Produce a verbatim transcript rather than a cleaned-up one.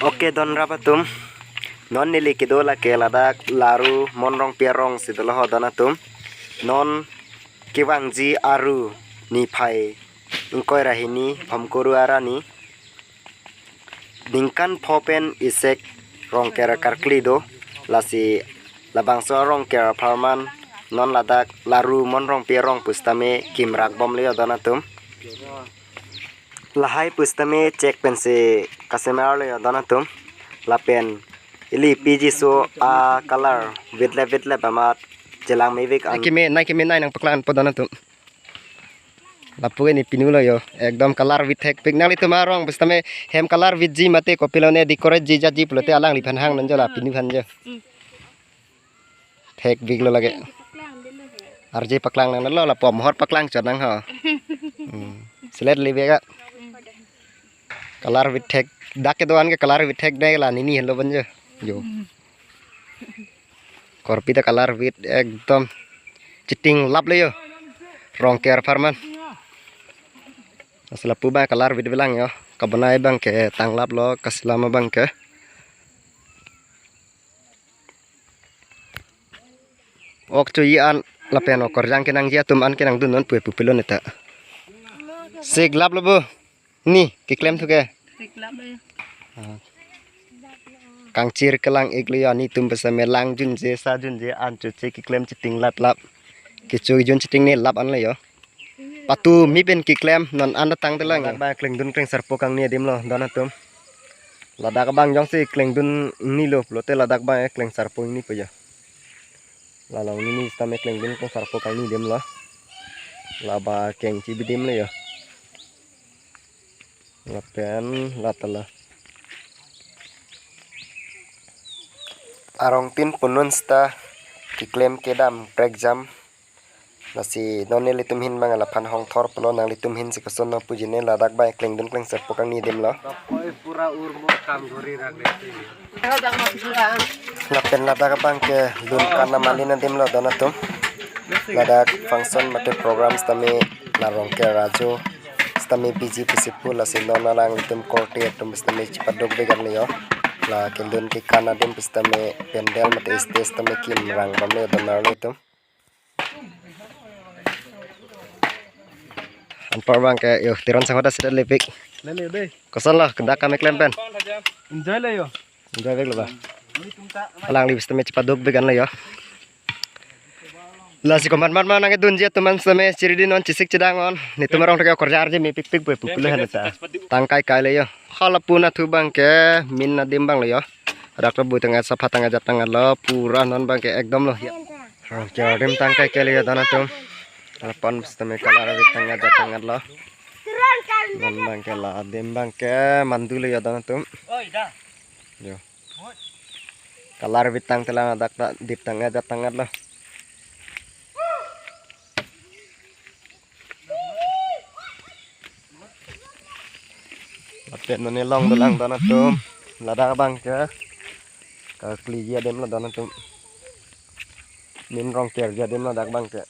Oke, don rap atum. Non neli kedo lake ladak Laru Mon Rongpi arong si dolo ho don atum. Non kevangji Aru niphai ingkoi ra hini Phomkuru arni. Ningkan pho pen isek Rongker karkli do, lasi labangso Rongker apharman non ladak Laru Mon Rongpi arong pusitame kimrak bomlo yo don atum. Lahai pusitame chek pensi kasemar lo yo don atum. Lapen ili piji so a-color vitlep vitlep amat chelang mevek an. Nai keme, nai keme, nai nangpaklang po don atum. Lapu ke ne pinu lo yo. Ekdom color vit thekpik. Nanglitum arong pusitame hem color vitji mate kopilo ne decorate ji jatji pulote alangliphan hang non jo, la pinu aphan jo. Thekpik lo lake. Arje paklang nanglo, lapu mohor paklang chot nang ho. Hmm. Selet live ka. Color vit thek, dak kedo-an ke color vit thek dei, la nini henlo bon jo. Jo. Korpi ta color vit ekdom chitinglap lo yo. Rongker apharman. Lasi lapu abang color vit velang yo. Kabonai abang ke tanglap lo, kaselam abang ke. Ok cho-i an lapen okorjang kenangji atum an kenangdun non pu pu pilon eta. Siklap lo bo. Ni keklem thu ke. Siklap lo. Ah. Kangchir kelang ik lo yo, netum pusitame lang junje sa junje an cho che keklem chitinglap lap. Kecho jun chitinglap an lo yo. Patu mi pen keklem non an tang telang. Ladak abang klengdun klengsarpo kangni adim lo don atum. Ladak abang jongsi klengdun ni lo pulote ladak abang klengsarpo ni po yo. Lalong nini sitame klengdun klengsarpo kangni adim lo. Laba kengchi bidim lo yo. Lapen latala. Arong tin punun sita keklem kedam prekjam. Lasi non nelitum ahin abang laphan hongthor pulo, nanglitum ahin si koson no puji ne, ladak abang klengdun klengsarpo kangni adim lo. Oi, pura urmo kam gori ragre. Lapen ladak abang ke lun kan amalin adim lo don atum. Ladak function mate program sitame la Rongker ajo sitame piji pisipu, lasi non alanglitum korte atum sitame chipaduk vegan lo yo. La kendun kekan adim sitame pandal mate stage sitame kimrang bomlo don arlo atum. Anpar abang ke yo Teron sangkot asedet lepik. Lele deh. Koson lo kedak kami klem pen. Enjoy lo yo. Enjoy vek lo ba. Alangli sitame chipaduk vegan lo yo. Lasi komat mat ma nangkedunji atum an sitame chiri dun non, chisik chedang non. Netum arong thek okorjang arje mepikpik pu pu pule han ta. Tangkai kai lo yo. Hala puna thu abang ke min adim abang lo yo. Rak lo bu tangka sapha tangka jat tangka lo, pura non abang ke ekdom lo. Rongker adim tangkai ke lo yo don atum. Lapen sitame color vit tangka jat tangka lo. Non abang ke la adim abang ke mandu lo yo don atum. Yo. Color vit tang telang, dak ta dip tangka jat tangka lo. Lapen non ne long dolang don atum. Ladak abang ke karkli ji adim lo don atum. Min Rongker ji adim lo dak abang ke.